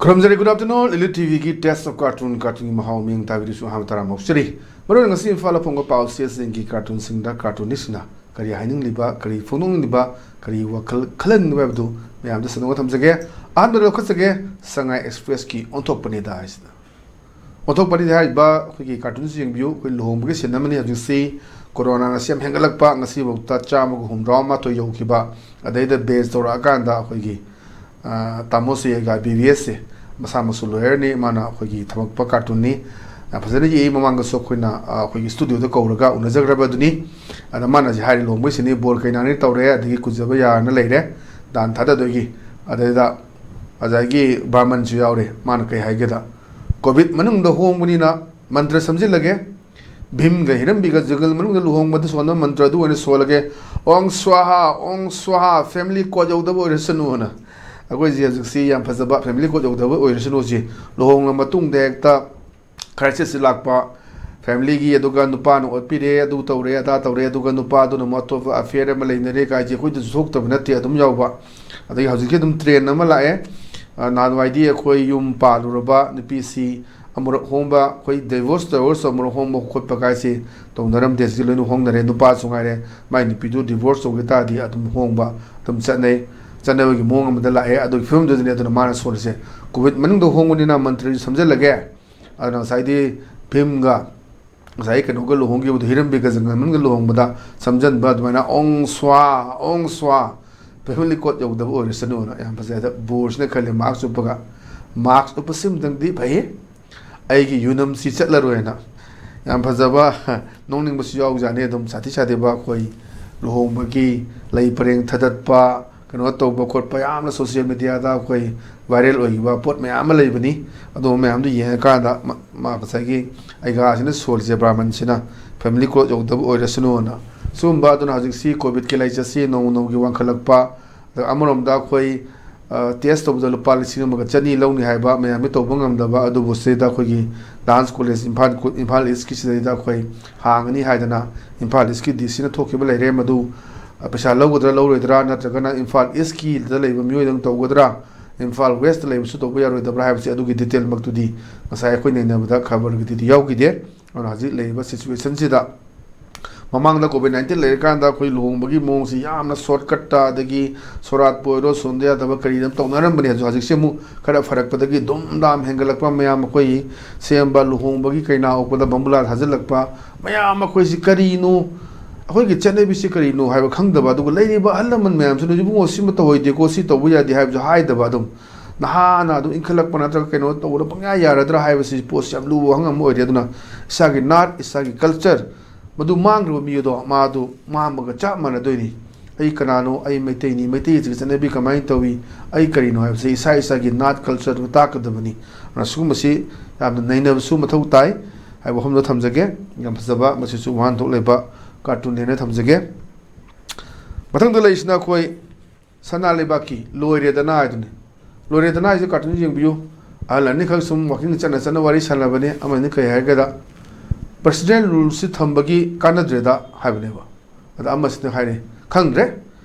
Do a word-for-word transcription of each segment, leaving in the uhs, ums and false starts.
ꯈꯨꯔꯨꯝꯖꯔꯤ꯫ Good afternoon, Elite T ꯚꯤꯒꯤ Taste of Cartoon, ꯀꯥꯔꯇꯨꯟꯒꯤ ꯃꯍꯥꯎ ꯃꯤꯌꯦꯡ ꯇꯥꯕꯤꯔꯤꯁꯨ ꯑꯍꯥꯟꯕ ꯇꯔꯥꯝꯅ ꯑꯣꯛꯆꯔꯤ꯫ ꯃꯔꯨꯑꯣꯏꯅ ꯉꯁꯤ ꯏꯝꯐꯥꯜꯗ ꯐꯣꯡꯕ ꯄꯥꯎ ꯆꯦꯁꯤꯡꯒꯤ ꯀꯥꯔꯇꯨꯟꯁꯤꯡꯗ ꯀꯥꯔꯇꯨꯅꯤꯁꯁꯤꯡꯅ ꯀꯔꯤ ꯍꯥꯏꯅꯤꯡꯂꯤꯕ, ꯀꯔꯤ ꯐꯣꯡꯗꯣꯛꯅꯤꯡꯂꯤꯕ, ꯀꯔꯤ ꯋꯥꯈꯜ ꯈꯜꯍꯟꯅꯤꯡꯂꯤꯕ ꯍꯥꯏꯕꯗꯨ ꯃꯌꯥꯝꯗ ꯁꯟꯗꯣꯛꯅ ꯊꯝꯖꯒꯦ꯫ ꯑꯍꯥꯟꯕꯗ ꯂꯧꯈꯠꯆꯒꯦ, ꯁꯉꯥꯏ ꯑꯦꯛꯁꯄ꯭ꯔꯦꯁꯀꯤ ꯑꯣꯟꯊꯣꯛꯄꯅꯤꯗ ꯍꯥꯏꯁꯤꯗ꯫ ꯑꯣꯟꯊꯣꯛꯄꯅꯤꯗ ꯍꯥꯏꯔꯤꯕ ꯑꯩꯈꯣꯏꯒꯤ ꯀꯥꯔꯇꯨꯟꯁꯤ ꯌꯦꯡꯕꯤꯌꯨ꯫ ꯑꯩꯈꯣꯏ ꯂꯨꯍꯣꯡꯕꯒꯤ ꯁꯤꯟ ꯑꯃꯅꯤ꯫ ꯍꯧꯖꯤꯛꯁꯤ ꯀꯣꯔꯣꯅꯥ ꯉꯁꯤ ꯌꯥꯝ ꯍꯦꯟꯒꯠꯂꯛꯄ, ꯉꯁꯤꯐꯥꯎꯗ ꯆꯥꯝꯃꯒ ꯍꯨꯝꯗ꯭ꯔꯥ ꯃꯥꯊꯣꯏ ꯌꯧꯈꯤꯕ, ꯑꯗꯩꯗ ꯕꯦꯁ ꯇꯧꯔꯛꯑꯀꯥꯟꯗ ꯑꯩꯈꯣꯏꯒꯤ ꯑ, ꯇꯥꯃꯣ ꯁꯤꯌꯦꯒ ꯕꯤ ꯕꯤ ꯑꯦꯁꯁꯦ, ꯃꯁꯥꯃꯛꯁꯨ ꯂꯣꯌꯔꯅꯤ, ꯃꯥꯅ ꯑꯩꯈꯣꯏꯒꯤ ꯊꯝꯃꯛꯄ ꯀꯥꯔꯇꯨꯟꯅꯤ꯫ ꯌꯥꯝ ꯐꯖꯅ ꯌꯦꯛꯏ꯫ ꯃꯃꯥꯡꯗꯁꯨ ꯑꯩꯈꯣꯏꯅ, ꯑ, ꯑꯩꯈꯣꯏꯒꯤ ꯁ꯭ꯇꯨꯗꯤꯑꯣꯗ ꯀꯧꯔꯒ ꯎꯅꯖꯈ꯭ꯔꯕ ꯑꯗꯨꯅꯤ꯫ ꯑꯗ ꯃꯥꯅ ꯍꯧꯖꯤꯛ ꯍꯥꯏꯔꯤ, ꯂꯨꯍꯣꯡꯕꯩꯁꯤꯅꯤ, ꯕꯣꯔ ꯀꯩꯅꯥꯅꯤ ꯇꯧꯔꯦ, ꯑꯗꯒꯤ ꯀꯨꯖꯕ ꯌꯥꯔꯅ ꯂꯩꯔꯦ, ꯗꯥꯟ ꯊꯥꯗꯗꯣꯏꯒꯤ꯫ ꯑꯗꯩꯗ ꯉꯁꯥꯏꯒꯤ ꯕ꯭ꯔꯥꯍꯃꯟꯁꯨ ꯌꯥꯎꯔꯦ꯫ ꯃꯥꯅ ꯀꯩ ꯍꯥꯏꯒꯦꯗ, "ꯀꯣꯚꯤꯗ ꯃꯅꯨꯡꯗ ꯍꯣꯡꯕꯅꯤꯅ ꯃꯟꯇ꯭ꯔ ꯁꯝꯖꯤꯜꯂꯒꯦ, ꯚꯤꯝꯒ ꯍꯤꯔꯝꯕꯤꯒ ꯖꯪꯒꯜ ꯃꯅꯨꯡꯗ ꯂꯨꯍꯣꯡꯕꯗ ꯁꯣꯟꯕ ꯃꯟꯇ꯭ꯔ ꯑꯗꯨ ꯑꯣꯏꯅ ꯁꯣꯜꯂꯒꯦ, ꯑꯣꯡ ꯁ꯭ꯋꯥꯍꯥ, ꯑꯣꯡ ꯁ꯭ꯋꯥꯍꯥ, ꯐꯦꯃꯤꯂꯤ ꯀꯣꯔꯠ ꯌꯧꯗꯕ ꯑꯣꯏꯔꯁꯅꯨꯅ"꯫ ꯑꯩꯈꯣꯏꯁꯦ ꯍꯧꯖꯤꯛꯁꯤ ꯌꯥꯝ ꯐꯖꯕ ꯐꯦꯃꯤꯂꯤ ꯀꯣꯔꯠ ꯌꯧꯗꯕ ꯑꯣꯏꯔꯁꯅꯨ ꯁꯤ꯫ ꯂꯨꯍꯣꯡꯂ ꯃꯇꯨꯡꯗ ꯍꯦꯛꯇ ꯈ꯭ꯔꯥꯏꯁꯤꯁꯁꯤ ꯂꯥꯛꯄ, ꯐꯦꯃꯤꯂꯤꯒꯤ, ꯑꯗꯨꯒ ꯅꯨꯄꯥꯅ ꯑꯣꯠꯄꯤꯔꯦ, ꯑꯗꯨ ꯇꯧꯔꯦ, ꯑꯗꯥ ꯇꯧꯔꯦ, ꯑꯗꯨꯒ ꯅꯨꯄꯥꯗꯨꯅ ꯑꯃꯨꯛ ꯑꯇꯣꯞꯄ ꯑꯐꯦꯌꯔ ꯑꯃ ꯂꯩꯅꯔꯦ ꯀꯥꯏꯁꯦ ꯑꯩꯈꯣꯏꯗꯁꯨ ꯊꯣꯛꯇꯕ ꯅꯠꯇꯦ, ꯑꯗꯨꯝ ꯌꯥꯎꯕ꯫ ꯑꯗꯒꯤ ꯍꯧꯖꯤꯛꯀꯤ ꯑꯗꯨꯝ ꯇ꯭ꯔꯦꯟ ꯑꯃ ꯂꯥꯛꯑꯦ꯫ ꯑ, ꯅꯍꯥꯟꯋꯥꯏꯗꯤ ꯑꯩꯈꯣꯏ ꯌꯨꯝ ꯄꯥꯜꯂꯨꯔꯕ ꯅꯨꯄꯤꯁꯤ ꯑꯃꯨꯔꯛ ꯍꯣꯡꯕ, ꯑꯩꯈꯣꯏ ꯗꯤꯚꯣꯔꯁ, ꯗꯤꯚꯣꯔꯁ ꯑꯃꯨꯔꯛ ꯍꯣꯡꯕ ꯈꯣꯠꯄ ꯀꯥꯏꯁꯤ ꯇꯧꯅꯔꯝꯗꯦ꯫ ꯍꯧꯖꯤꯛꯇꯤ ꯂꯣꯏꯅ ꯍꯣꯡꯅꯔꯦ꯫ ꯅꯨꯄꯥꯁꯨ ꯉꯥꯏꯔꯦ, ꯃꯥꯏ ꯅꯨꯄꯤꯗꯨ ꯗꯤꯚꯣꯔꯁ ꯇꯧꯒꯦ ꯇꯥꯔꯗꯤ ꯑꯗꯨꯝ ꯍꯣꯡꯕ ꯑꯗꯨꯝ ꯆꯠꯅꯩ꯫ ꯆꯠꯅꯕꯒꯤ ꯃꯑꯣꯡ ꯑꯃꯗ ꯂꯥꯛꯑꯦ꯫ ꯑꯗꯨꯒꯤ ꯐꯤꯕꯝꯗꯨꯗꯅꯦ ꯑꯗꯨꯅ ꯃꯥꯅ ꯁꯣꯜꯂꯤꯁꯦ꯫ ꯀꯣꯚꯤꯗ ꯃꯅꯨꯡꯗ ꯍꯣꯡꯕꯅꯤꯅ ꯃꯟꯇ꯭ꯔꯁꯨ ꯁꯝꯖꯜꯂꯒꯦ꯫ ꯑꯗꯨꯅ ꯉꯁꯥꯏꯗꯤ ꯚꯤꯝꯒ ꯉꯁꯥꯏ ꯀꯩꯅꯣꯒ ꯂꯨꯍꯣꯡꯈꯤꯕꯗꯣ, ꯍꯤꯔꯝꯕꯤꯒ ꯖꯪꯒꯜꯃꯟꯒ ꯂꯨꯍꯣꯡꯕꯗ ꯁꯝꯖꯟꯕ ꯑꯗꯨꯃꯥꯏꯅ "ꯑꯣꯡ ꯁ꯭ꯋꯥ, ꯑꯣꯡ ꯁ꯭ꯋꯥ, ꯐꯦꯃꯤꯂꯤ ꯀꯣꯔꯠ ꯌꯧꯗꯕ ꯑꯣꯏꯔꯁꯅꯨꯅ", ꯌꯥꯝ ꯐꯖꯩ꯫ ꯑꯗ ꯕꯣꯔꯁꯤꯅ ꯈꯜꯂꯤ, ꯃꯥꯛꯁ ꯎꯞꯄꯒ, ꯃꯥꯛꯁ ꯎꯞꯄꯁꯤꯃꯇꯪꯗꯤ ꯐꯩ, ꯑꯩꯒꯤ ꯌꯨꯅꯝꯁꯤ ꯆꯠꯂꯔꯣꯏꯅ꯫ ꯌꯥꯝ ꯐꯖꯕ, ꯅꯣꯛꯅꯤꯡꯕꯁꯨ ꯌꯥꯎꯖꯥꯠꯅꯤ꯫ ꯑꯗꯨꯝ ꯁꯥꯊꯤ ꯁꯥꯊꯤꯕ ꯑꯩꯈꯣꯏ ꯂꯨꯍꯣꯡꯕꯒꯤ ꯂꯩ ꯄꯔꯦꯡ ꯊꯥꯗꯠꯄ, ꯀꯩꯅꯣ ꯇꯧꯕ ꯈꯣꯠꯄ ꯌꯥꯝꯅ ꯁꯣꯁꯤꯌꯦꯜ ꯃꯦꯗꯤꯌꯥꯗ ꯑꯩꯈꯣꯏ ꯚꯥꯏꯔꯦꯜ ꯑꯣꯏꯈꯤꯕ ꯄꯣꯠ ꯃꯌꯥꯝ ꯑꯃ ꯂꯩꯕꯅꯤ꯫ ꯑꯗꯨꯒꯨꯝꯕ ꯃꯌꯥꯝꯗꯨ ꯌꯦꯡꯉꯀꯥꯟꯗ ꯃ-, ꯃ-, ꯉꯁꯥꯏꯒꯤ ꯑꯩꯒꯥꯁꯤꯅ ꯁꯣꯜꯂꯤꯁꯦ, ꯕ꯭ꯔꯥꯍꯃꯟꯁꯤꯅ ꯐꯦꯃꯤꯂꯤ ꯀꯣꯔꯠ ꯌꯧꯗꯕ ꯑꯣꯏꯔꯁꯅꯨꯅ꯫ ꯁꯤꯒꯨꯝꯕ ꯑꯗꯨꯅ ꯍꯧꯖꯤꯛꯁꯤ ꯀꯣꯚꯤꯗꯀꯤ ꯂꯥꯏꯆꯠꯁꯤ ꯅꯣꯡꯃ ꯅꯣꯡꯃꯒꯤ ꯋꯥꯡꯈꯠꯂꯛꯄ, ꯑꯗ ꯑꯃꯔꯣꯝꯗ ꯑꯩꯈꯣꯏ, ꯑ, ꯇꯦꯁ ꯇꯧꯕꯗ ꯂꯨꯄꯥ ꯂꯤꯁꯤꯡ ꯑꯃꯒ ꯆꯅꯤ ꯂꯧꯅꯤ ꯍꯥꯏꯕ ꯃꯌꯥꯝꯒꯤ ꯇꯧꯕ ꯉꯝꯗꯕ ꯑꯗꯨꯕꯨ ꯁꯤꯗꯩꯗ ꯑꯩꯈꯣꯏꯒꯤ ꯗꯥꯟꯁ ꯀꯣꯂꯦꯖ ꯏꯝꯐꯥꯜ, ꯏꯝꯐꯥꯜ ꯏꯁꯀꯤ ꯁꯤꯗꯩꯗ ꯑꯩꯈꯣꯏ ꯍꯥꯡꯒꯅꯤ ꯍꯥꯏꯗꯅ ꯏꯝꯐꯥꯜ ꯏꯁꯀꯤ ꯗꯤ ꯁꯤꯅ ꯊꯣꯛꯈꯤꯕ ꯂꯩꯔꯦ꯫ ꯃꯗꯨ, ꯑ, ꯄꯩꯁꯥ ꯂꯧꯒꯗ꯭ꯔꯥ ꯂꯧꯔꯣꯏꯗ꯭ꯔꯥ, ꯅꯠꯇ꯭ꯔꯒꯅ ꯏꯝꯐꯥꯜ ꯏꯁꯀꯤꯗ ꯂꯩꯕ ꯃꯤꯑꯣꯏꯗꯪ ꯇꯧꯒꯗ꯭ꯔꯥ, ꯏꯝꯐꯥꯜ ꯋꯦꯁꯇ ꯂꯩꯕꯁꯨ ꯇꯧꯕ ꯌꯥꯔꯣꯏꯗꯕ꯭ꯔꯥ ꯍꯥꯏꯕꯁꯤ ꯑꯗꯨꯒꯤ ꯗꯤꯇꯦꯜꯃꯛꯇꯨꯗꯤ ꯉꯁꯥꯏ ꯑꯩꯈꯣꯏ ꯅꯩꯅꯕꯗ ꯈꯕꯔꯒꯤꯗꯗꯤ ꯌꯥꯎꯈꯤꯗꯦ꯫ ꯑꯗꯨꯅ ꯍꯧꯖꯤꯛ ꯂꯩꯔꯤꯕ ꯁꯤꯆꯨꯋꯦꯁꯟꯁꯤꯗ ꯃꯃꯥꯡꯗ ꯀꯣꯚꯤꯗ ꯅꯥꯏꯟꯇꯤꯟ ꯂꯩꯔꯀꯥꯟꯗ ꯑꯩꯈꯣꯏ ꯂꯨꯍꯣꯡꯕꯒꯤ ꯃꯑꯣꯡꯁꯤ ꯌꯥꯝꯅ ꯁꯣꯔꯠꯀꯠꯇ, ꯑꯗꯒꯤ ꯁꯣꯔꯥꯠꯄꯨ ꯑꯣꯏꯔꯣ, ꯁꯣꯟꯗ ꯌꯥꯗꯕ ꯀꯔꯤ ꯑꯗꯨꯝ ꯇꯧꯅꯔꯝꯕꯅꯤ꯫ ꯍꯧꯖꯤꯛ, ꯍꯧꯖꯤꯛꯁꯦ ꯑꯃꯨꯛ ꯈꯔ ꯐꯔꯛꯄꯗꯒꯤ ꯗꯨꯝ ꯗꯥꯝ ꯍꯦꯟꯒꯠꯂꯛꯄ, ꯃꯌꯥꯝ ꯑꯩꯈꯣꯏ ꯁꯦꯝꯕ ꯂꯨꯍꯣꯡꯕꯒꯤ ꯀꯩꯅꯥ ꯑꯣꯛꯄꯗ ꯕꯝꯕꯨꯂꯥ ꯊꯥꯖꯤꯜꯂꯛꯄ, ꯃꯌꯥꯝ ꯑꯩꯈꯣꯏꯁꯤ ꯀꯔꯤꯅꯣ, ꯑꯩꯈꯣꯏꯒꯤ ꯆꯠꯅꯕꯤꯁꯤ ꯀꯔꯤꯅꯣ ꯍꯥꯏꯕ ꯈꯪꯗꯕ, ꯑꯗꯨꯒ ꯂꯩꯔꯤꯕ ꯑꯍꯜ ꯂꯃꯟ ꯃꯌꯥꯝꯁꯤꯅ "ꯏꯕꯨꯡꯉꯣ, ꯁꯤꯃ ꯇꯧꯍꯩꯗꯦꯀꯣ, ꯁꯤ ꯇꯧꯕ ꯌꯥꯗꯦ" ꯍꯥꯏꯕꯁꯨ ꯍꯥꯏꯗꯕ, ꯑꯗꯨꯝ ꯅꯍꯥꯅ ꯑꯗꯨꯝ ꯏꯟꯈꯠꯂꯛꯄ ꯅꯠꯇ꯭ꯔꯒ ꯀꯩꯅꯣ ꯇꯧꯕꯗ ꯄꯪꯌꯥ ꯌꯥꯔꯗ꯭ꯔꯥ ꯍꯥꯏꯕꯁꯤ ꯄꯣꯠꯁꯤ ꯌꯥꯝ ꯂꯨꯕ ꯋꯥꯍꯪ ꯑꯃ ꯑꯣꯏꯔꯦ꯫ ꯑꯗꯨꯅ ꯏꯁꯥꯒꯤ ꯅꯥꯠ, ꯏꯁꯥꯒꯤ ꯀꯜꯆꯔ, ꯃꯗꯨ ꯃꯥꯡꯈ꯭ꯔꯕ ꯃꯤ ꯑꯗꯣ ꯃꯥꯗꯨ ꯃꯥꯡꯕꯒ ꯆꯞ ꯃꯥꯟꯅꯗꯣꯏꯅꯤ꯫ ꯑꯩ ꯀꯅꯥꯅꯣ? ꯑꯩ ꯃꯩꯇꯩꯅꯤ꯫ ꯃꯩꯇꯩꯒꯤ ꯆꯠꯅꯕꯤ ꯀꯃꯥꯏꯅ ꯇꯧꯏ? ꯑꯩ ꯀꯔꯤꯅꯣ ꯍꯥꯏꯕꯁꯦ ꯏꯁꯥ ꯏꯁꯥꯒꯤ ꯅꯥꯠ ꯀꯜꯆꯔꯗꯨ ꯇꯥꯛꯀꯗꯕꯅꯤ꯫ ꯑꯗꯨꯅ ꯁꯤꯒꯨꯝꯕꯁꯤ ꯌꯥꯝꯅ ꯅꯩꯅꯕꯁꯨ ꯃꯊꯧ ꯇꯥꯏ ꯍꯥꯏꯕ ꯋꯥꯐꯝꯗꯣ ꯊꯝꯖꯒꯦ꯫ ꯌꯥꯝ ꯐꯖꯕ, ꯃꯁꯤꯁꯨ ꯋꯥꯍꯟꯊꯣꯛ ꯂꯩꯕ ꯀꯥꯔꯇꯨꯟꯅꯦꯅ ꯊꯝꯖꯒꯦ꯫ ꯃꯊꯪꯗ ꯂꯩꯔꯤꯁꯤꯅ ꯑꯩꯈꯣꯏ ꯁꯅꯥ ꯂꯩꯕꯥꯛꯀꯤ "ꯂꯣꯏꯔꯦꯗꯅ" ꯍꯥꯏꯗꯨꯅꯤ꯫ "ꯂꯣꯏꯔꯦꯗꯅ" ꯍꯥꯏꯁꯦ ꯀꯥꯔꯇꯨꯟ ꯌꯦꯡꯕꯤꯌꯨ꯫ ꯑꯍꯜ ꯑꯅꯤꯈꯛ ꯁꯨꯝ ꯋꯥꯀꯤꯡ ꯆꯠꯅ ꯆꯠꯅ ꯋꯥꯔꯤ ꯁꯥꯟꯅꯕꯅꯤ꯫ ꯑꯃꯅ ꯀꯔꯤ ꯍꯥꯏꯒꯦꯗ, "ꯄ꯭ꯔꯁꯤꯗꯦꯟ ꯔꯨꯜꯁꯤ ꯊꯝꯕꯒꯤ ꯀꯥꯟꯅꯗ꯭ꯔꯦꯗ" ꯍꯥꯏꯕꯅꯦꯕ꯫ ꯑꯗ ꯑꯃꯁꯤꯅ ꯍꯥꯏꯔꯤ, "ꯈꯪꯗ꯭ꯔꯦ,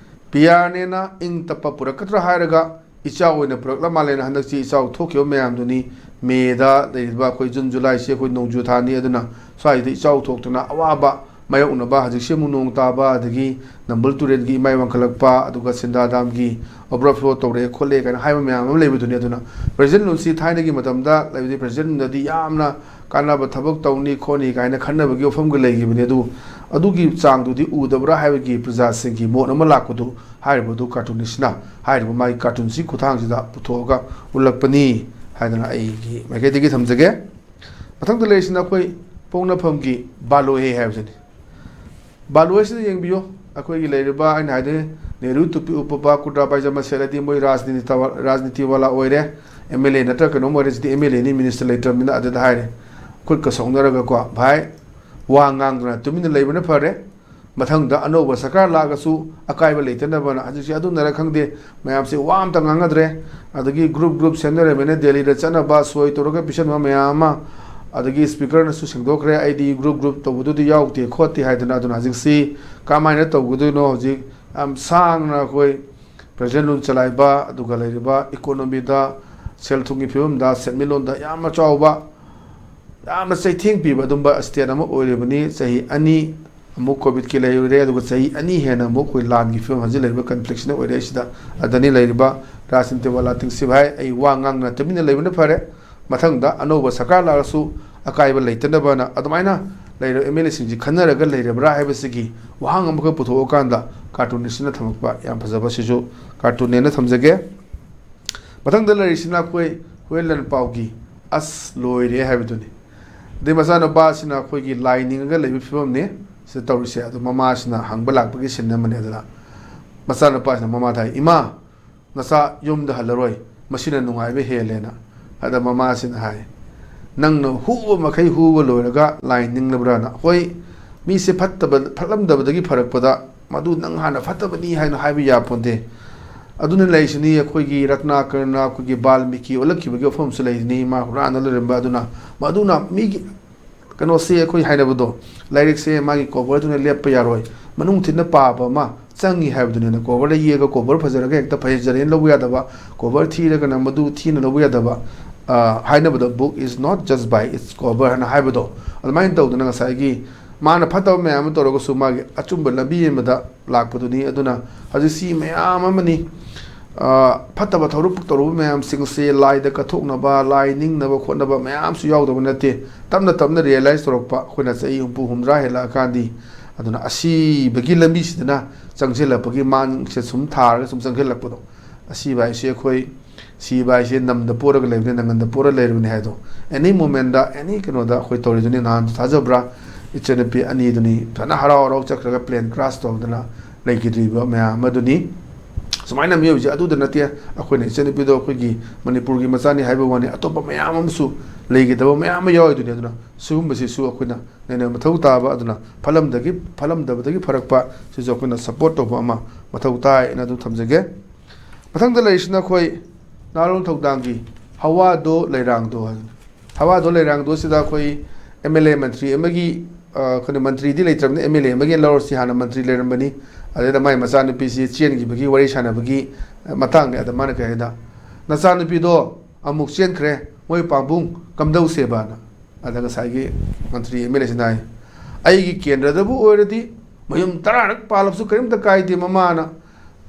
ꯄꯤ ꯑꯥꯔꯅꯦꯅ ꯏꯪ ꯇꯞꯄ ꯄꯨꯔꯛꯀꯗ꯭ꯔꯥ ꯍꯥꯏꯔꯒ ꯏꯆꯥꯎ ꯑꯣꯏꯅ ꯄꯨꯔꯛꯂ ꯃꯥꯜꯂꯦꯅ ꯍꯟꯗꯛꯁꯤ ꯏꯆꯥꯎ ꯊꯣꯛꯈꯤꯕ ꯃꯌꯥꯝꯗꯨꯅꯤ꯫ ꯃꯦꯗ ꯂꯩꯔꯤꯕ ꯑꯩꯈꯣꯏ ꯖꯨꯟ, ꯖꯨꯂꯥꯏꯁꯤ ꯑꯩꯈꯣꯏ ꯅꯣꯡꯖꯨ ꯊꯥꯅꯤ, ꯑꯗꯨꯅ ꯁ꯭ꯋꯥꯏꯗ ꯏꯆꯥꯎ ꯊꯣꯛꯇꯅ ꯑꯋꯥꯕ ꯃꯥꯌꯣꯛꯅꯕ, ꯍꯧꯖꯤꯛꯁꯤ ꯑꯃꯨꯛ ꯅꯣꯡ ꯇꯥꯕ, ꯑꯗꯒꯤ ꯅꯝꯕꯨꯜ ꯇꯨꯔꯦꯜꯒꯤ ꯏꯃꯥꯏ ꯋꯥꯡꯈꯠꯂꯛꯄ, ꯑꯗꯨꯒ ꯁꯤꯟꯗꯥ ꯗꯥꯝꯒꯤ ꯑꯣꯚꯔꯐ꯭ꯂꯣ ꯇꯧꯔꯛꯑꯦ ꯈꯣꯠꯂꯦ" ꯀꯥꯏꯅ ꯍꯥꯏꯕ ꯃꯌꯥꯝ ꯑꯃ ꯂꯩꯕꯗꯨꯅꯤ꯫ ꯑꯗꯨꯅ ꯄ꯭ꯔꯁꯤꯗꯦꯟ ꯔꯨꯜꯁꯤ ꯊꯥꯏꯅꯒꯤ ꯃꯇꯝꯗ, ꯂꯩꯕꯗꯤ ꯄ꯭ꯔꯁꯤꯗꯦꯟꯗꯗꯤ ꯌꯥꯝꯅ ꯀꯥꯟꯅꯕ ꯊꯕꯛ ꯇꯧꯅꯤ ꯈꯣꯠꯅꯤ ꯀꯥꯏꯅ ꯈꯟꯅꯕꯒꯤ ꯋꯥꯐꯝꯒ ꯂꯩꯈꯤꯕꯅꯤ꯫ ꯑꯗꯨ ꯑꯗꯨꯒꯤ ꯆꯥꯡꯗꯨꯗꯤ ꯎꯗꯕ꯭ꯔꯥ ꯍꯥꯏꯕꯒꯤ ꯄ꯭ꯔꯖꯥꯁꯤꯡꯒꯤ ꯃꯣꯠ ꯑꯃ ꯂꯥꯛꯄꯗꯨ ꯍꯥꯏꯔꯤꯕꯗꯨ ꯀꯥꯔꯇꯨꯟꯅꯤꯁꯅ ꯍꯥꯏꯔꯤꯕ ꯃꯥꯒꯤ ꯀꯥꯔꯇꯨꯟꯁꯤ ꯈꯨꯠꯊꯥꯡꯁꯤꯗ ꯄꯨꯊꯣꯛꯑꯒ ꯎꯠꯂꯛꯄꯅꯤ ꯍꯥꯏꯗꯅ ꯑꯩꯒꯤ ꯃꯥꯏꯀꯩꯗꯒꯤ ꯊꯝꯖꯒꯦ꯫ ꯃꯊꯪꯗ ꯂꯩꯔꯤꯁꯤꯅ ꯑꯩꯈꯣꯏ ꯄꯣꯛꯅꯐꯝꯒꯤ "ꯕꯥꯂꯣꯍꯦ" ꯍꯥꯏꯕꯁꯤꯅꯤ꯫ "ꯕꯥꯂꯣꯍꯦꯁꯤꯗ ꯌꯦꯡꯕꯤꯌꯨ, ꯑꯩꯈꯣꯏꯒꯤ ꯂꯩꯔꯤꯕ, ꯑꯩꯅ ꯍꯥꯏꯗꯣꯏꯅꯦ, ꯅꯦꯍꯔꯨ ꯇꯨꯄꯤ ꯎꯞꯄꯕ, ꯀꯨꯔꯇꯥ ꯄꯥꯏꯖꯃꯥ ꯁꯦꯠꯂꯗꯤ ꯃꯣꯏ ꯔꯥꯖꯅꯤꯇꯤ ꯇꯋꯥ-, ꯔꯥꯖꯅꯤꯇꯤ ꯋꯥꯂꯥ ꯑꯣꯏꯔꯦ, ꯑꯦꯝ ꯑꯦꯜ ꯑꯦ ꯅꯠꯇ꯭ꯔꯒ ꯀꯩꯅꯣꯝ ꯑꯣꯏꯔꯦ꯫ ꯁꯤꯗꯤ ꯑꯦꯝ ꯑꯦꯜ ꯑꯦꯅꯤ, ꯃꯤꯅꯤꯁꯇꯔ ꯂꯩꯇ꯭ꯔꯕꯅꯤꯅ", ꯑꯗꯨꯗ ꯍꯥꯏꯔꯦ꯫ ꯈꯨꯠꯀ ꯁꯣꯛꯅꯔꯒꯀꯣ, "ꯚꯥꯏ, ꯋꯥ ꯉꯥꯡꯗꯅ ꯇꯨꯃꯤꯟꯅ ꯂꯩꯕꯅ ꯐꯔꯦ꯫ ꯃꯊꯪꯗ ꯑꯅꯧꯕ ꯁꯔꯀꯥꯔ ꯂꯥꯛꯑꯒꯁꯨ ꯑꯀꯥꯏꯕ ꯂꯩꯇꯅꯕꯅ", ꯍꯧꯖꯤꯛꯁꯦ ꯑꯗꯨꯅꯔ ꯈꯪꯗꯦ, ꯃꯌꯥꯝꯁꯦ ꯋꯥ ꯑꯝꯇ ꯉꯥꯡꯅꯗ꯭ꯔꯦ꯫ ꯑꯗꯒꯤ ꯒ꯭ꯔꯨꯞ ꯒ꯭ꯔꯨꯞ ꯁꯦꯝꯅꯔꯝꯃꯦꯅ ꯗꯦꯜꯂꯤꯗ ꯆꯠꯅꯕ, ꯁꯣꯏ ꯇꯧꯔꯒ ꯄꯤꯁꯟꯕ ꯃꯌꯥꯝ ꯑꯃ, ꯑꯗꯒꯤ ꯏꯁꯄꯤꯀꯔꯅꯁꯨ ꯁꯦꯡꯗꯣꯛꯈ꯭ꯔꯦ, "ꯑꯩꯗꯤ ꯒ꯭ꯔꯨꯞ ꯒ꯭ꯔꯨꯞ ꯇꯧꯕꯗꯨꯗꯤ ꯌꯥꯎꯗꯦ ꯈꯣꯠꯇꯦ" ꯍꯥꯏꯗꯅ꯫ ꯑꯗꯨꯅ ꯍꯧꯖꯤꯛꯁꯤ ꯀꯃꯥꯏꯅ ꯇꯧꯒꯗꯣꯏꯅꯣ? ꯍꯧꯖꯤꯛ ꯌꯥꯝ ꯁꯥꯡꯅ ꯑꯩꯈꯣꯏ ꯄ꯭ꯔꯖꯦꯟ ꯂꯣꯟ ꯆꯂꯥꯏꯕ, ꯑꯗꯨꯒ ꯂꯩꯔꯤꯕ ꯏꯀꯣꯅꯣꯃꯤꯗ, ꯁꯦꯜ ꯊꯨꯝꯒꯤ ꯐꯤꯕꯝꯗ, ꯁꯦꯟꯃꯤꯠꯂꯣꯟꯗ ꯌꯥꯝꯅ ꯆꯥꯎꯕ, ꯌꯥꯝꯅ ꯆꯩꯊꯦꯡ ꯄꯤꯕ ꯑꯗꯨꯝꯕ ꯁ꯭ꯇꯦꯠ ꯑꯃ ꯑꯣꯏꯔꯤꯕꯅꯤ꯫ ꯆꯍꯤ ꯑꯅꯤ ꯑꯃꯨꯛ ꯀꯣꯚꯤꯗꯀꯤ ꯂꯩꯔꯨꯔꯦ, ꯑꯗꯨꯒ ꯆꯍꯤ ꯑꯅꯤ ꯍꯦꯟꯅ ꯑꯃꯨꯛ ꯑꯩꯈꯣꯏ ꯂꯥꯟꯒꯤ ꯐꯤꯕꯝ ꯍꯧꯖꯤꯛ ꯂꯩꯔꯤꯕ ꯀꯟꯐ꯭ꯂꯤꯛꯁꯤꯅ ꯑꯣꯏꯔꯦ꯫ ꯁꯤꯗ ꯑꯗꯅꯤ ꯂꯩꯔꯤꯕ ꯔꯥꯖꯅꯤꯇꯤ ꯋꯥꯂꯥ ꯇꯤꯡꯁꯤꯚꯥꯏ, ꯑꯩ ꯋꯥ ꯉꯥꯡꯗꯅ ꯇꯨꯃꯤꯟꯅ ꯂꯩꯕꯅ ꯐꯔꯦ꯫ ꯃꯊꯪꯗ ꯑꯅꯧꯕ ꯁꯔꯀꯥꯔ ꯂꯥꯛꯂꯁꯨ ꯑꯀꯥꯏꯕ ꯂꯩꯇꯅꯕꯅ ꯑꯗꯨꯃꯥꯏꯅ ꯂꯩꯔꯤꯕ ꯑꯦꯝ ꯑꯦꯜ ꯑꯦꯁꯤꯡꯁꯤ ꯈꯟꯅꯔꯒ ꯂꯩꯔꯕ꯭ꯔꯥ ꯍꯥꯏꯕꯁꯤꯒꯤ ꯋꯥꯍꯪ ꯑꯃꯈꯛ ꯄꯨꯊꯣꯛꯑꯀꯥꯟꯗ ꯀꯥꯔꯇꯨꯅꯤꯁꯁꯤꯅ ꯊꯝꯃꯛꯄ ꯌꯥꯝ ꯐꯖꯕ, ꯁꯤꯁꯨ ꯀꯥꯔꯇꯨꯟꯅꯦꯅ ꯊꯝꯖꯒꯦ꯫ ꯃꯊꯪꯗ ꯂꯩꯔꯤꯁꯤꯅ ꯑꯩꯈꯣꯏ ꯍꯨꯌꯦꯟ ꯂꯥꯟꯄꯥꯎꯒꯤ "ꯑꯁ ꯂꯣꯏꯔꯦ" ꯍꯥꯏꯕꯗꯨꯅꯤ꯫ ꯑꯗꯩ ꯃꯆꯥꯅꯨꯄꯥꯁꯤꯅ ꯑꯩꯈꯣꯏꯒꯤ ꯂꯥꯏ ꯅꯤꯡꯉꯒ ꯂꯩꯕ ꯐꯤꯕꯝꯅꯤ ꯁꯤꯗ ꯇꯧꯔꯤꯁꯦ꯫ ꯑꯗꯨ ꯃꯃꯥꯁꯤꯅ ꯍꯪꯕ ꯂꯥꯛꯄꯒꯤ ꯁꯤꯟ ꯑꯃꯅꯤ꯫ ꯑꯗꯨꯅ ꯃꯆꯥꯅꯨꯄꯥꯁꯤꯅ ꯃꯃꯥꯗ ꯍꯥꯏ, "ꯏꯃꯥ, ꯅꯆꯥ ꯌꯨꯝꯗ ꯍꯜꯂꯔꯣꯏ, ꯃꯁꯤꯅ ꯅꯨꯡꯉꯥꯏꯕ ꯍꯦꯜꯂꯦꯅ"꯫ ꯑꯗ ꯃꯃꯥꯁꯤꯅ ꯍꯥꯏ, "ꯅꯪꯅ ꯍꯨꯕ ꯃꯈꯩ ꯍꯨꯕ ꯂꯣꯏꯔꯒ ꯂꯥꯏ ꯅꯤꯡꯂꯕ꯭ꯔꯥꯅ?" ꯍꯣꯏ, ꯃꯤꯁꯦ ꯐꯠꯇꯕ, ꯐꯠꯂꯝꯗꯕꯗꯒꯤ ꯐꯔꯛꯄꯗ ꯃꯗꯨ ꯅꯪ ꯍꯥꯟꯅ ꯐꯠꯇꯕꯅꯤ ꯍꯥꯏꯅ ꯍꯥꯏꯕ ꯌꯥꯄꯣꯟꯇꯦ꯫ ꯑꯗꯨꯅ ꯂꯩꯁꯤꯅꯤ ꯑꯩꯈꯣꯏꯒꯤ ꯔꯠꯅꯥꯀꯔꯅ, ꯑꯩꯈꯣꯏꯒꯤ ꯕꯥꯜꯃꯤꯀꯤ ꯑꯣꯜꯂꯛꯈꯤꯕꯒꯤ ꯋꯥꯐꯝꯁꯨ ꯂꯩꯔꯤꯅꯤ, ꯃꯥ ꯍꯨꯔꯥꯟꯅ ꯂꯩꯔꯝꯕ꯫ ꯑꯗꯨꯅ ꯃꯗꯨꯅ ꯃꯤꯒꯤ ꯀꯩꯅꯣꯁꯦ, ꯑꯩꯈꯣꯏ ꯍꯥꯏꯅꯕꯗꯣ, ꯂꯥꯏꯔꯤꯛꯁꯦ ꯃꯥꯒꯤ ꯀꯣꯚꯔꯗꯨꯅ ꯂꯦꯞꯄ ꯌꯥꯔꯣꯏ, ꯃꯅꯨꯡ ꯊꯤꯟꯅ ꯄꯥꯕ ꯑꯃ ꯆꯪꯉꯤ ꯍꯥꯏꯕꯗꯨꯅꯤꯅ꯫ ꯀꯣꯚꯔꯗ ꯌꯦꯛꯑꯒ ꯀꯣꯚꯔ ꯐꯖꯔꯒ ꯍꯦꯛꯇ ꯐꯖꯔꯦꯅ ꯂꯧꯕ ꯌꯥꯗꯕ, ꯀꯣꯚꯔ ꯊꯤꯔꯒꯅ ꯃꯗꯨ ꯊꯤꯅ ꯂꯧꯕ ꯌꯥꯗꯕ꯫ ꯑ, ꯍꯥꯏꯅꯕꯗꯣ, "Book is not judged by its cover" ꯍꯥꯏꯅ ꯍꯥꯏꯕꯗꯣ, ꯑꯗꯨꯃꯥꯏꯅ ꯇꯧꯗꯅ ꯉꯁꯥꯏꯒꯤ ꯃꯥꯅ ꯐꯠꯇꯕ ꯃꯌꯥꯝ ꯑꯃ ꯇꯧꯔꯒꯁꯨ ꯃꯥꯒꯤ ꯑꯆꯨꯝꯕ ꯂꯝꯕꯤ ꯑꯃꯗ ꯂꯥꯛꯄꯗꯨꯅꯤ꯫ ꯑꯗꯨꯅ ꯍꯧꯖꯤꯛꯁꯤ ꯃꯌꯥꯝ ꯑꯃꯅꯤ, ꯑ, ꯐꯠꯇꯕ ꯊꯧꯔꯝ ꯇꯧꯔꯨꯕ ꯃꯌꯥꯝꯁꯤꯡꯁꯦ ꯂꯥꯏꯗ ꯀꯠꯊꯣꯛꯅꯕ, ꯂꯥꯏ ꯅꯤꯡꯅꯕ ꯈꯣꯠꯅꯕ ꯃꯌꯥꯝꯁꯨ ꯌꯥꯎꯗꯕ ꯅꯠꯇꯦ꯫ ꯇꯞꯅ ꯇꯞꯅ ꯔꯤꯌꯦꯂꯥꯏꯁ ꯇꯧꯔꯛꯄ, ꯑꯩꯈꯣꯏꯅ ꯆꯍꯤ ꯍꯨꯝꯐꯨ ꯍꯨꯝꯗ꯭ꯔꯥ ꯍꯦꯜꯂꯛꯑꯀꯥꯟꯗꯤ, ꯑꯗꯨꯅ ꯑꯁꯤꯕꯒꯤ ꯂꯝꯕꯤꯁꯤꯗꯅ ꯆꯪꯁꯤꯜꯂꯛꯄꯒꯤ ꯃꯥꯡꯁꯦ ꯁꯨꯝ ꯊꯥꯔꯒ ꯁꯨꯝ ꯆꯪꯁꯤꯜꯂꯛꯄꯗꯣ, ꯑꯁꯤꯕ ꯍꯥꯏꯁꯦ ꯑꯩꯈꯣꯏ ꯁꯤꯕ ꯍꯥꯏꯁꯦ ꯅꯝꯗ ꯄꯣꯔꯒ ꯂꯩꯕꯅꯤ, ꯅꯪꯒꯟꯗ ꯄꯣꯔ ꯂꯩꯔꯕꯅꯤ ꯍꯥꯏꯗꯣ꯫ ꯑꯦꯅꯤ ꯃꯣꯃꯦꯟꯗ, ꯑꯦꯅꯤ ꯀꯩꯅꯣꯗ ꯑꯩꯈꯣꯏ ꯇꯧꯔꯤꯗꯨꯅꯤ꯫ ꯅꯍꯥꯟꯁꯨ ꯊꯥꯖꯕ꯭ꯔꯥ? ꯏꯆꯟꯅꯨꯄꯤ ꯑꯅꯤꯗꯨꯅꯤ ꯐꯖꯅ ꯍꯔꯥꯎ ꯍꯔꯥꯎ ꯆꯠꯈ꯭ꯔꯒ ꯄ꯭ꯂꯦꯟ ꯀ꯭ꯔꯥꯁ ꯇꯧꯗꯅ ꯂꯩꯈꯤꯗ꯭ꯔꯤꯕ ꯃꯌꯥꯝ ꯑꯃꯗꯨꯅꯤ꯫ ꯁꯨꯃꯥꯏꯅ ꯃꯤꯑꯣꯏꯕꯁꯦ ꯑꯗꯨꯗ ꯅꯠꯇꯦ, ꯑꯩꯈꯣꯏꯅ ꯏꯆꯟꯅꯨꯄꯤꯗꯣ ꯑꯩꯈꯣꯏꯒꯤ ꯃꯅꯤꯄꯨꯔꯒꯤ ꯃꯆꯥꯅꯤ ꯍꯥꯏꯕ ꯋꯥꯅꯤ, ꯑꯇꯣꯞꯄ ꯃꯌꯥꯝ ꯑꯃꯁꯨ ꯂꯩꯒꯗꯕ ꯃꯌꯥꯝ ꯑꯃ ꯌꯥꯎꯔꯤꯗꯨꯅꯤ꯫ ꯑꯗꯨꯅ ꯁꯤꯒꯨꯝꯕꯁꯤꯁꯨ ꯑꯩꯈꯣꯏꯅ ꯅꯩꯅꯕ ꯃꯊꯧ ꯇꯥꯕ꯫ ꯑꯗꯨꯅ ꯐꯠꯂꯝꯗꯒꯤ, ꯐꯠꯂꯝꯗꯕꯗꯒꯤ ꯐꯔꯛꯄ ꯁꯤꯁꯨ ꯑꯩꯈꯣꯏꯅ ꯁꯞꯄꯣꯔꯠ ꯇꯧꯕ ꯑꯃ ꯃꯊꯧ ꯇꯥꯏ ꯍꯥꯏꯅ ꯑꯗꯨꯝ ꯊꯝꯖꯒꯦ꯫ ꯃꯊꯪꯗ ꯂꯩꯔꯤꯁꯤꯅ ꯑꯩꯈꯣꯏ ꯅꯍꯥꯔꯣꯜ ꯊꯧꯗꯥꯡꯒꯤ "ꯍꯋꯥꯗꯣ ꯂꯩꯔꯥꯡꯗꯣ" ꯍꯥꯏꯗꯅ꯫ "ꯍꯋꯥꯗꯣ ꯂꯩꯔꯥꯡꯗꯣ" ꯁꯤꯗ ꯑꯩꯈꯣꯏ ꯑꯦꯝ ꯑꯦꯜ ꯑꯦ ꯃꯟꯇ꯭ꯔꯤ ꯑꯃꯒꯤ ꯑꯩꯈꯣꯏꯅ ꯃꯟꯇ꯭ꯔꯤꯗꯤ ꯂꯩꯇ꯭ꯔꯕꯅꯤ, ꯑꯦꯝ ꯑꯦꯜ ꯑꯦ ꯑꯃꯒꯤ ꯂꯧꯔꯁꯤ, ꯍꯥꯟꯅ ꯃꯟꯇ꯭ꯔꯤ ꯂꯩꯔꯝꯕꯅꯤ, ꯑꯗꯩꯗ ꯃꯥꯏ ꯃꯆꯥꯅꯨꯄꯤꯁꯤ ꯆꯦꯟꯈꯤꯕꯒꯤ ꯋꯥꯔꯤ ꯁꯥꯟꯅꯕꯒꯤ ꯃꯇꯥꯡꯅꯤ꯫ ꯑꯗ ꯃꯥꯅ ꯀꯩ ꯍꯥꯏꯗ, "ꯅꯆꯥꯅꯨꯄꯤꯗꯣ ꯑꯃꯨꯛ ꯆꯦꯟꯈ꯭ꯔꯦ, ꯃꯣꯏ ꯄꯥꯕꯨꯡ ꯀꯝꯗꯧꯁꯦꯕꯅ?" ꯑꯗ ꯉꯁꯥꯏꯒꯤ ꯃꯟꯇ꯭ꯔꯤ ꯑꯦꯝ ꯑꯦꯜ ꯑꯦꯁꯤꯅ ꯍꯥꯏ, "ꯑꯩꯒꯤ ꯀꯦꯟꯗ꯭ꯔꯗꯕꯨ ꯑꯣꯏꯔꯗꯤ ꯃꯌꯨꯝ ꯇꯔꯥꯔꯛ ꯄꯥꯜꯂꯕꯁꯨ ꯀꯔꯤꯝꯇ ꯀꯥꯏꯗꯦ ꯃꯃꯥꯅ"꯫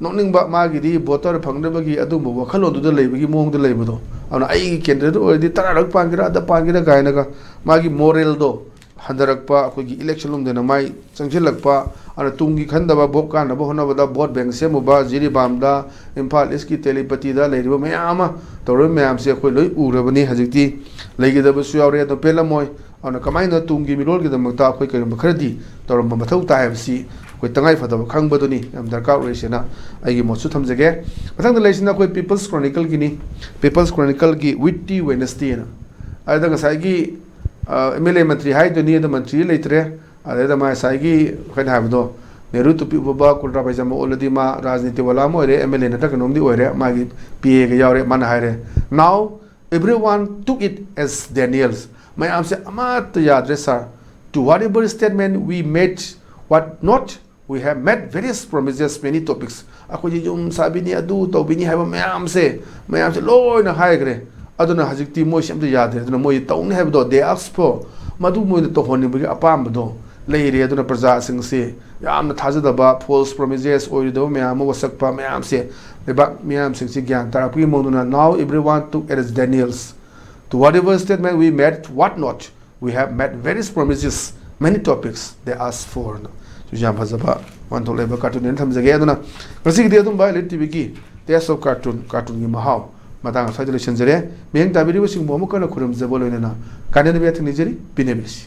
ꯅꯣꯛꯅꯤꯡꯕ, ꯃꯥꯒꯤꯗꯤ ꯚꯣꯇꯔ ꯐꯪꯅꯕꯒꯤ ꯑꯗꯨꯒꯨꯝꯕ ꯋꯥꯈꯜꯂꯣꯟꯗꯨꯗ ꯂꯩꯕꯒꯤ ꯃꯑꯣꯡꯗ ꯂꯩꯕꯗꯣ꯫ ꯑꯗꯨꯅ "ꯑꯩꯒꯤ ꯀꯦꯟꯗ꯭ꯔꯗ ꯑꯣꯏꯔꯗꯤ ꯇꯔꯥꯔꯛ ꯄꯥꯟꯒꯦꯔꯥ, ꯑꯗ ꯄꯥꯟꯒꯦꯔꯥ" ꯀꯥꯏꯅꯒ ꯃꯥꯒꯤ ꯃꯣꯔꯦꯜꯗꯣ ꯍꯟꯊꯔꯛꯄ, ꯑꯩꯈꯣꯏꯒꯤ ꯏꯂꯦꯛꯁꯟ ꯂꯣꯝꯗꯅ ꯃꯥꯏ ꯆꯪꯁꯤꯜꯂꯛꯄ, ꯑꯗꯨꯅ ꯇꯨꯡꯒꯤ ꯈꯟꯗꯕ, ꯚꯣꯠ ꯀꯥꯟꯅꯕ ꯍꯣꯠꯅꯕꯗ ꯚꯣꯠ ꯕꯦꯡ ꯁꯦꯝꯃꯨꯕ, ꯖꯤꯔꯤꯕꯥꯝꯗ, ꯏꯝꯐꯥꯜ ꯏꯁꯀꯤ ꯇꯦꯂꯤꯄꯇꯤꯗ ꯂꯩꯔꯤꯕ ꯃꯌꯥꯝ ꯑꯃ ꯇꯧꯔꯤꯕ ꯃꯌꯥꯝꯁꯦ ꯑꯩꯈꯣꯏ ꯂꯣꯏ ꯎꯔꯕꯅꯤ꯫ ꯍꯧꯖꯤꯛꯇꯤ ꯂꯩꯒꯗꯕꯁꯨ ꯌꯥꯎꯔꯦ, ꯑꯗꯣ ꯄꯦꯜꯂꯝꯃꯣꯏ꯫ ꯑꯗꯨꯅ ꯀꯃꯥꯏꯅ ꯇꯨꯡꯒꯤ ꯃꯤꯔꯣꯜꯒꯤꯗꯃꯛꯇ ꯑꯩꯈꯣꯏ ꯀꯔꯤꯒꯨꯝꯕ ꯈꯔꯗꯤ ꯇꯧꯔꯝꯕ ꯃꯊꯧ ꯇꯥꯏ ꯍꯥꯏꯕꯁꯤ ꯑꯩꯈꯣꯏ ꯇꯉꯥꯏ ꯐꯗꯕ ꯈꯪꯕꯗꯨꯅꯤ ꯌꯥꯝ ꯗꯔꯀꯥꯔ ꯑꯣꯏꯔꯤꯁꯦꯅ ꯑꯩꯒꯤ ꯃꯣꯠꯁꯨ ꯊꯝꯖꯒꯦ꯫ ꯃꯊꯪꯗ ꯂꯩꯔꯤꯁꯤꯅ ꯑꯩꯈꯣꯏ ꯄꯤꯄꯜꯁ ꯀ꯭ꯔꯣꯅꯤꯀꯜꯒꯤꯅꯤ꯫ ꯄꯤꯄꯜꯁ ꯀ꯭ꯔꯣꯅꯤꯀꯜꯒꯤ ꯋꯤꯠꯇꯤ ꯋꯦꯅꯁꯗꯦꯅ꯫ ꯑꯗꯨꯗ ꯉꯁꯥꯏꯒꯤ ꯑꯦꯝ ꯑꯦꯜ ꯑꯦ ꯃꯟꯇ꯭ꯔꯤ ꯍꯥꯏꯗꯨꯅꯤ, ꯑꯗꯣ ꯃꯟꯇ꯭ꯔꯤ ꯂꯩꯇ꯭ꯔꯦ꯫ ꯑꯗꯩꯗ ꯃꯥ ꯉꯁꯥꯏꯒꯤ ꯑꯩꯈꯣꯏꯅ ꯍꯥꯏꯕꯗꯣ, ꯅꯦꯍꯔꯨ ꯇꯨꯄꯤ ꯎꯞꯄꯕ, ꯀꯨꯔꯇꯥ ꯄꯥꯏꯖꯥꯃꯥ ꯑꯣꯜꯂꯗꯤ ꯃꯥ ꯔꯥꯖꯅꯤꯇꯤ ꯋꯥꯂꯥ ꯑꯃ ꯑꯣꯏꯔꯦ, ꯑꯦꯝ ꯑꯦꯜ ꯑꯦ ꯅꯠꯇ꯭ꯔ ꯀꯩꯅꯣꯝꯗꯤ ꯑꯣꯏꯔꯦ, ꯃꯥꯒꯤ ꯄꯤ ꯑꯦꯒ ꯌꯥꯎꯔꯦ꯫ ꯃꯥꯅ ꯍꯥꯏꯔꯦ, "Now everyone took it as Daniels." ꯃꯌꯥꯝꯁꯦ ꯑꯃꯠꯇ ꯌꯥꯗ꯭ꯔꯦ, "Sir, to whatever statement we made, what not, we have made various promises, many topics." ꯑꯩꯈꯣꯏꯁꯦ ꯌꯨꯝ ꯁꯥꯕꯤꯅꯤ, ꯑꯗꯨ ꯇꯧꯕꯤꯅꯤ ꯍꯥꯏꯕ ꯃꯌꯥꯝꯁꯦ, ꯃꯌꯥꯝꯁꯦ ꯂꯣꯏꯅ ꯍꯥꯏꯈ꯭ꯔꯦ꯫ ꯑꯗꯨꯅ ꯍꯧꯖꯤꯛꯇꯤ ꯃꯣꯏꯁꯦ ꯑꯝꯇ ꯌꯥꯗ꯭ꯔꯦ꯫ ꯑꯗꯨꯅ ꯃꯣꯏ ꯇꯧꯅꯤ ꯍꯥꯏꯕꯗꯣ, they ask for, ꯃꯗꯨ ꯃꯣꯏꯅ ꯇꯧꯍꯟꯅꯤꯡꯕꯒꯤ ꯑꯄꯥꯝꯕꯗꯣ ꯂꯩꯔꯦ꯫ ꯑꯗꯨꯅ ꯄ꯭ꯔꯖꯥꯁꯤꯡꯁꯦ ꯌꯥꯝꯅ ꯊꯥꯖꯗꯕ, ꯐꯣꯜꯁ ꯄ꯭ꯔꯣꯃꯤꯁꯦꯁ ꯑꯣꯏꯔꯣꯏꯗꯕ ꯃꯌꯥꯝ ꯑꯃ ꯋꯥꯁꯛꯄ ꯃꯌꯥꯝꯁꯦ ꯂꯩꯕꯥꯛ ꯃꯤꯌꯥꯝꯁꯤꯡꯁꯤ ꯒ꯭ꯌꯥꯟ ꯇꯥꯔꯛꯄꯒꯤ ꯃꯑꯣꯡꯗꯨꯅ, "Now everyone took it as Daniels. To whatever statement we made, what not, we have made various promises, many topics they ask for." ꯁꯤꯁꯨ ꯌꯥꯝ ꯐꯖꯕ ꯋꯥꯍꯟꯊꯣꯛ ꯂꯩꯕ ꯀꯥꯔꯇꯨꯟꯅꯦꯅ ꯊꯝꯖꯒꯦ꯫ ꯑꯗꯨꯅ ꯉꯁꯤꯒꯤꯗꯤ ꯑꯗꯨꯝꯕ ꯏꯂꯤꯠ ꯇꯤꯚꯤꯒꯤ Taste of Cartoon, ꯀꯥꯔꯇꯨꯟꯒꯤ ꯃꯍꯥꯎ ꯃꯇꯥꯡ ꯑꯁ꯭ꯋꯥꯏꯗ ꯂꯣꯏꯁꯤꯟꯖꯔꯦ꯫ ꯃꯤꯠꯌꯦꯡ ꯇꯥꯕꯤꯔꯤꯕꯁꯤꯡꯕꯨ ꯑꯃꯨꯛ ꯍꯟꯅ ꯈꯨꯔꯨꯝꯖꯕ ꯂꯣꯏꯅꯅ ꯀꯥꯏꯅꯅꯕ ꯌꯥꯊꯪ ꯅꯤꯖꯔꯤ꯫ ꯄꯤꯅꯕꯤꯔꯁꯤ꯫